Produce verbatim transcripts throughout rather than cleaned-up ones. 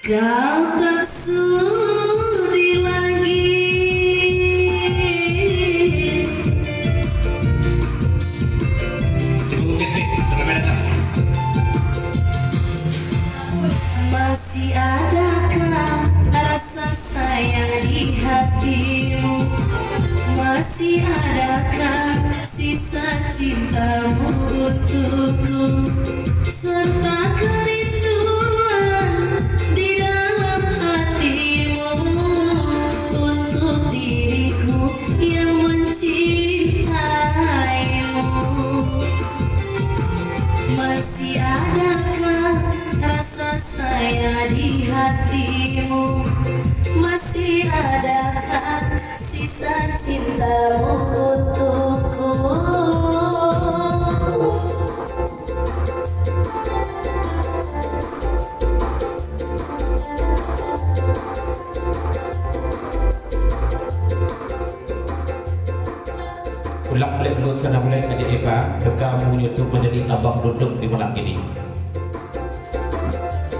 Kau tak sudi lagi. Masih adakah rasa sayang di hatimu? Masih adakah sisa cintamu untukku? Serta kerinduan di dalam hatimu untuk diriku yang mencintaimu. Masih adakah rasa sayang di hatimu? Masih adakah sisa cintamu untukku? Ulang baliak dulu, sanang baliak, Adik Eva, baka munyo tu manjadi abang dudung di malam ini.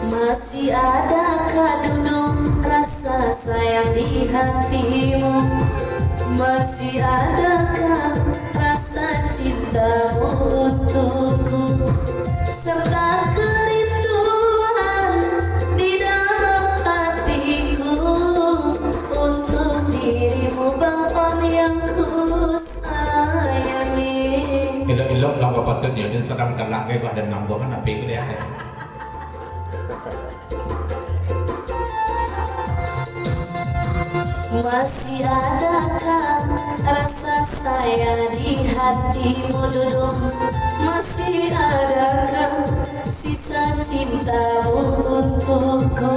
Masih adakah dulu rasa sayang di hatimu? Masih adakah rasa cintamu untukku? Serta kerinduan di dalam hatiku untuk dirimu, Bang On yang ku sayangi. Elok-elok lah bapatutnyo, dan sadang kalah, eh, bah, dan nambah kan, tapi itu dia. Masih adakah rasa sayang di hatimu, Dudung? Masih adakah sisa cintamu untukku?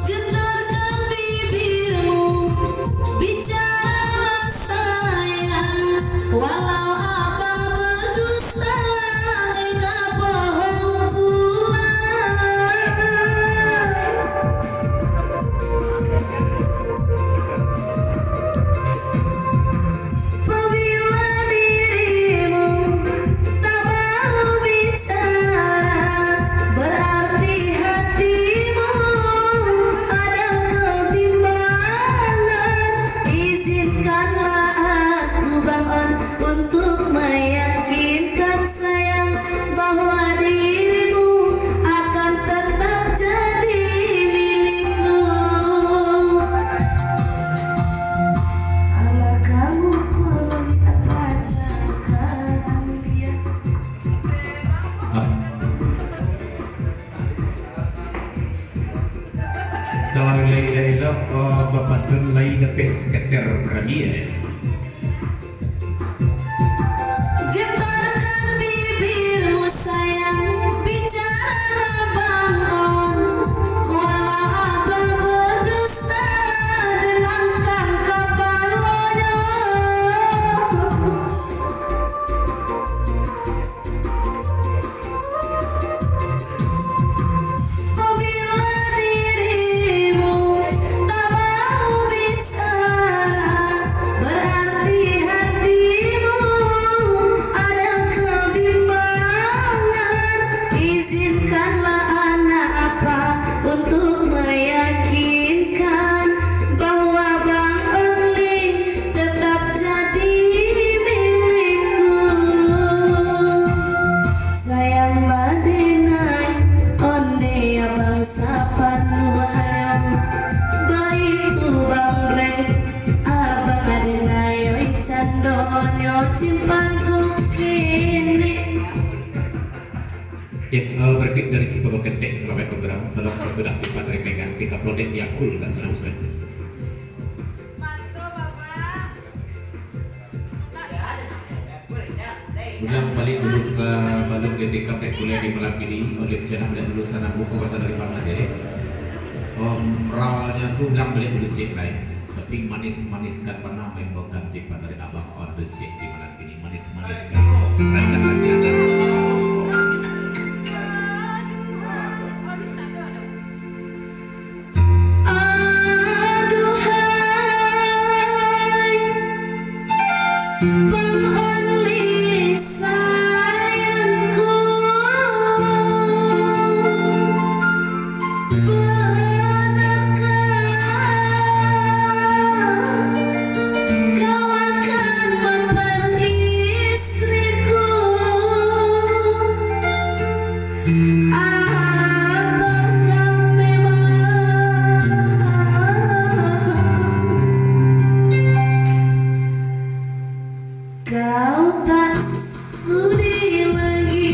Getarkan bibirmu, bicaralah sayang, walau abang berdusta, engkau bohong pula. Apabila dirimu tak mau bicara, berarti hatimu ada kebimbangan. Izinkanlah aku, Bang On, untuk meyakinkan sayang bahwa dirimu akan tetap jadi milikku. Alah kamu pun apa cakap dia. Kalau lai elok-elok, oh, bapantun lai dapek seketer kami, eh. Getarkan bibirmu sayang, bicara Bang On. Walau abang berdusta, denangkan kapalonyo. Apabila dirimu tak mau bicara, berarti hatimu ada kebimbangan. Izinkanlah anak apa untuk meyakinkan bahwa Bang Only tetap jadi milikku. Sayanglah denai, ondeh abang sapanuahnyo. Baitu bang Brek, abang adenai, oi candonyo cimpago kini. Ya, eh, berikut dari Cipago Ketek, selamat program. Tolong sesudah tempat remegan, kita upload di akun, tak senang sudah. Ulang baliak dulu sabalun G T K reguler di malam ini, oleh channel baliak dulu sana buku pasal dari Bang Ade. Om, rawalnya tu ulang baliak dulu cek lain. Manis-maniskan, pernah membawakan tipan dari Abang Ordo Cek di malam ini. Manis-maniskan, rancak-rancakkan. Aduhai, Bang Onde sayangku, benarkah kau akan memperistriku? Ataukah memang kau tak sudi lagi?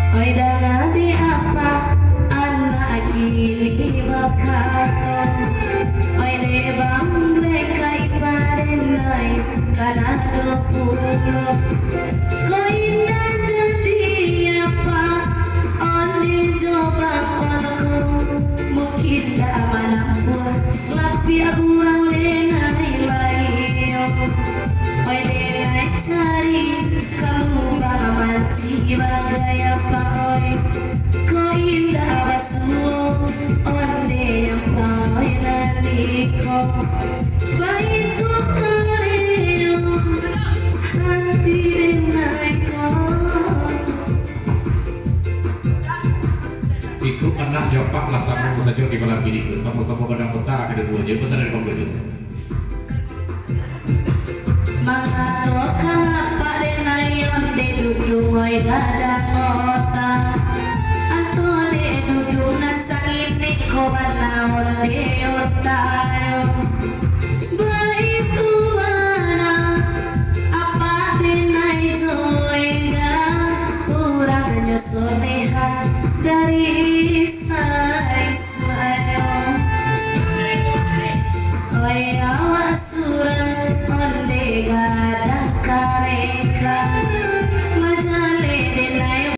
Oi, danga dek apak anak kini bakato, oi, dek bang blek kai parenai, kanai do pulo. Ko indak jadi apak, Onde jo bang Onde ko, mungkin dak manampuah, lapiak urang denai lai. Oi, denai cari ka lubang mancik bagai apak, oi. Ko indak basuo, Onde apak, oi, nan iko. Baitu kareh ati denai ko. Iko anak jo apak lah samo sajo di malam kini ko. Samo-samo gadang kota, kaduo-duo jo pasan dari Bang Dodo. Mangatokan apak denai Onde duduak, oi, gadang kota. Atau dek duduak nan sangini ko bana Onde otak yo. Baitu bana apak denai jo enggang, urang nyo solehan dari